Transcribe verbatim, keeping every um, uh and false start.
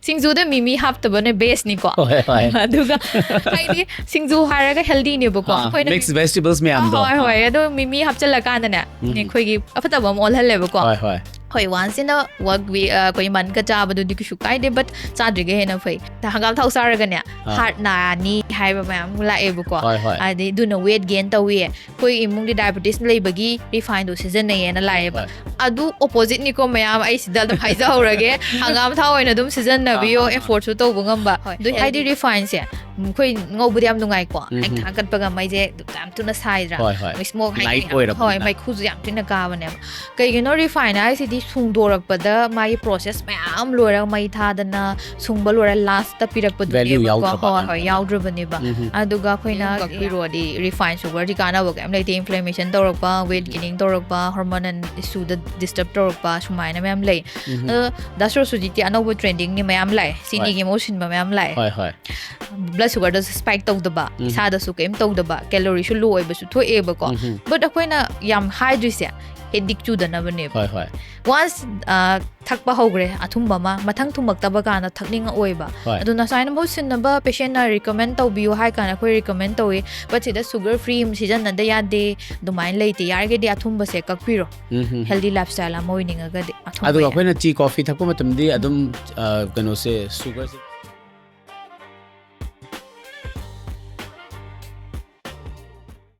ꯁꯤꯡꯖꯨꯗ ꯃꯤꯃꯤ ꯍꯥꯞꯇꯕꯅ ꯕꯦꯁꯅꯤꯀꯣ꯫ ꯍꯣꯏ, ꯍꯣꯏ. ꯑꯗꯨꯒ ꯍꯥꯏꯗꯤ ꯁꯤꯡꯖꯨ ꯍꯥꯏꯔꯒ ꯍꯦꯜꯗꯤꯅꯦꯕꯀꯣ꯫ ꯑꯥ, mix vegetables ꯃꯌꯥꯝꯗꯣ. ꯍꯣꯏ, ꯍꯣꯏ. ꯑꯗꯣ ꯃꯤꯃꯤ ꯍꯥꯞꯆꯤꯜꯂꯀꯥꯟꯗꯅꯦ, ꯎꯝ. ꯑꯩꯈꯣꯏꯒꯤ ꯑꯐꯠꯇꯕ ꯑꯃ ꯑꯣꯜꯍꯜꯂꯦꯕꯀꯣ꯫ ꯍꯣꯏ, ꯍꯣꯏ. ꯍꯣꯏ, once in a while ꯑꯩꯈꯣꯏ ꯃꯟꯒ ꯆꯥꯕꯗꯨꯗꯤ ꯀꯩꯁꯨ ꯀꯥꯏꯗꯦ, but ꯆꯥꯗ꯭ꯔꯤꯒꯩ ꯍꯦꯟꯅ ꯐꯩ꯫ ꯍꯪꯒꯥꯝ ꯊꯥꯎ ꯆꯥꯔꯒꯅꯦ, ꯑꯥ. ꯍꯥꯔꯠ ꯅꯥꯅꯤ ꯍꯥꯏꯕ ꯃꯌꯥꯝ ꯂꯥꯛꯑꯦꯕꯀꯣ꯫ ꯍꯣꯏ, ꯍꯣꯏ. ꯍꯥꯏꯗꯤ ꯑꯗꯨꯅ ꯋꯦꯠ ꯒꯦꯟ ꯇꯧꯏ, ꯑꯩꯈꯣꯏ ꯏꯃꯨꯡꯗꯤ ꯗꯥꯏꯕꯤꯇꯤꯁ ꯂꯩꯕꯒꯤ ꯔꯤꯐꯥꯏꯟꯗꯣ ꯁꯤꯖꯤꯟꯅꯩꯌꯦꯅ ꯂꯥꯛꯑꯦꯕ꯫ ꯍꯣꯏ. ꯑꯗꯨ ꯑꯣꯄꯣꯖꯤꯠꯅꯤꯀꯣ ꯃꯌꯥꯝ, ꯑꯩ ꯁꯤꯗ ꯑꯗꯨꯝ ꯍꯥꯏꯖꯍꯧꯔꯒꯦ꯫ ꯍꯪꯒꯥꯝ ꯊꯥꯎ ꯑꯣꯏꯅ ꯑꯗꯨꯝ ꯁꯤꯖꯤꯟꯅꯕꯤꯌꯣ, ꯑꯥ, ꯑꯥ, ꯑꯥ. ꯑꯦꯐꯣꯔꯠꯁꯨ ꯇꯧꯕ ꯉꯝꯕ꯫ ꯍꯣꯏ, ꯑꯗꯨ ꯍꯥꯏꯗꯤ ꯔꯤꯐꯥꯏꯟꯁꯦ ꯑꯩꯈꯣꯏ ꯉꯧꯕꯗꯤ ꯌꯥꯝ ꯅꯨꯡꯉꯥꯏꯀꯣ, ꯎꯝ. ꯍꯦꯛ ꯊꯥꯡꯒꯠꯄꯒ ꯃꯩꯁꯦ ꯌꯥꯝ ꯊꯨꯅ ꯁꯥꯏꯗ꯭ꯔꯥ? ꯍꯣꯏ, ꯍꯣꯏ. ꯃꯣꯏ smoke ꯍꯥꯏꯗꯤ Light ꯌꯥꯝ-, ꯑꯣꯏꯔꯕꯅꯤꯅ. ꯍꯣꯏ, ꯃꯩꯈꯨꯁꯨ ꯌꯥꯝ ꯊꯤꯅ ꯀꯥꯕꯅꯦꯕ꯫ ꯀꯩꯒꯤꯅꯣ ꯔꯤꯐꯥꯏꯟ ꯍꯥꯏꯁꯤꯗꯤ ꯁꯨꯡꯗꯣꯔꯛꯄꯗ ꯃꯥꯒꯤ ꯄ꯭ꯔꯣꯁꯦꯁ ꯃꯌꯥꯝ ꯂꯣꯏꯔꯒ, ꯃꯩ ꯊꯥꯗꯅ ꯁꯨꯡꯕ ꯂꯣꯏꯔ ꯂꯥꯁꯇ Value ꯄꯤꯔꯛꯄꯗꯨꯅꯦꯕꯀꯣ꯫ ꯌꯥꯎꯗ꯭ꯔꯕ ꯍꯣꯏ, ꯑꯗꯨꯅ. ꯍꯣꯏ, ꯌꯥꯎꯗ꯭ꯔꯕꯅꯦꯕ꯫ ꯎꯝ. ꯑꯗꯨꯒ ꯑꯩꯈꯣꯏꯅ ꯌꯦꯔꯨꯝ ꯀꯛꯄ. ꯏꯔꯣꯗꯤ ꯔꯤꯐꯥꯏꯟ ꯁꯨꯒꯔꯗꯤ ꯀꯥꯟꯅꯕ ꯀꯩꯝ ꯂꯩꯇꯦ, ꯏꯟꯐ꯭ꯂꯦꯃꯦꯁꯟ ꯇꯧꯔꯛꯄ, ꯋꯦꯠ ꯒꯦꯅꯤꯡ ꯇꯧꯔꯛꯄ, ꯍꯣꯔꯃꯣꯅꯦꯜ ꯏꯁꯨꯗ ꯗꯤꯁꯇꯔꯕ ꯇꯧꯔꯛꯄ, ꯁꯨꯃꯥꯏꯅ ꯃꯌꯥꯝ ꯂꯩ꯫ ꯎꯝ. ꯑꯗꯣ ꯗꯥꯁꯔꯣꯁ ꯍꯧꯖꯤꯛꯇꯤ ꯑꯅꯧꯕ ꯇ꯭ꯔꯦꯟꯗꯤꯡꯒꯤ ꯃꯌꯥꯝ ꯂꯥꯛꯑꯦ, ꯆꯤꯅꯤꯒꯤ ꯃꯍꯨꯠ ꯁꯤꯟꯕ ꯃꯌꯥꯝ ꯂꯥꯛꯑꯦ꯫ ꯍꯣꯏ, ꯍꯣꯏ. ꯕ꯭ꯂꯗ ꯁꯨꯒꯔꯗꯁꯨ ꯁ꯭ꯄꯥꯏꯛ ꯇꯧꯗꯕ, ꯎꯝ. ꯏꯁꯥꯗꯁꯨ ꯀꯩꯝ ꯇꯧꯗꯕ, ꯀꯦꯂꯣꯔꯤꯁꯨ ꯂꯣ ꯑꯣꯏꯕꯁꯨ ꯊꯣꯛꯑꯦꯕꯀꯣ꯫ ꯎꯝ. But ꯑꯩꯈꯣꯏꯅ ꯌꯥꯝ ꯍꯥꯏꯗ꯭ꯔꯤꯁꯦ ꯍꯦꯗꯤꯛ ꯆꯨꯗꯅꯕꯅꯦꯕ꯫ ꯍꯣꯏ, ꯍꯣꯏ. Once ꯑ, ꯊꯛꯄ ꯍꯧꯈ꯭ꯔꯦ ꯑꯊꯨꯝꯕ ꯑꯃ, ꯃꯊꯪ ꯊꯨꯝꯃꯛꯇꯕ ꯀꯥꯟꯗ ꯊꯛꯅꯤꯡꯉꯛꯑꯣꯏꯕ꯫ ꯍꯣꯏ. ꯑꯗꯨꯅ ꯁꯨꯃꯥꯏꯅ ꯃꯍꯨꯠ ꯁꯤꯟꯅꯕ ꯄꯦꯁꯦꯟꯅ ꯔꯤꯀꯃꯦꯟ ꯇꯧꯕꯤꯌꯨ ꯍꯥꯏ ꯀꯥꯟꯗ ꯑꯩꯈꯣꯏ ꯔꯤꯀꯃꯦꯟ ꯇꯧꯏ, but ꯁꯤꯗ ꯁꯨꯒꯔ ꯐ꯭ꯔꯤ ꯑꯃ ꯁꯤꯖꯤꯟꯅꯗ ꯌꯥꯗꯦ, ꯑꯗꯨꯃꯥꯏꯅ ꯂꯩꯇꯦ꯫ ꯌꯥꯔꯤꯈꯩꯗꯤ ꯑꯊꯨꯝꯕꯁꯦ ꯀꯛꯄꯤꯔꯣ, ꯎꯝ. ꯍꯦꯜꯗꯤ ꯂꯥꯏꯐ ꯁ꯭ꯇꯥꯏꯜ ꯑꯃ ꯑꯣꯏꯅꯤꯡꯉꯒꯗꯤ꯫ ꯑꯊꯨꯝꯕ ꯑꯗꯨꯒ ꯌꯥ- ꯑꯩꯈꯣꯏꯅ ꯇꯤ ꯀꯣꯐꯤ ꯊꯛꯄ ꯃꯇꯝꯗꯤ ꯑꯗꯨꯝ ꯑ, ꯀꯩꯅꯣꯁꯦ, ꯁꯨꯒꯔꯁꯦ.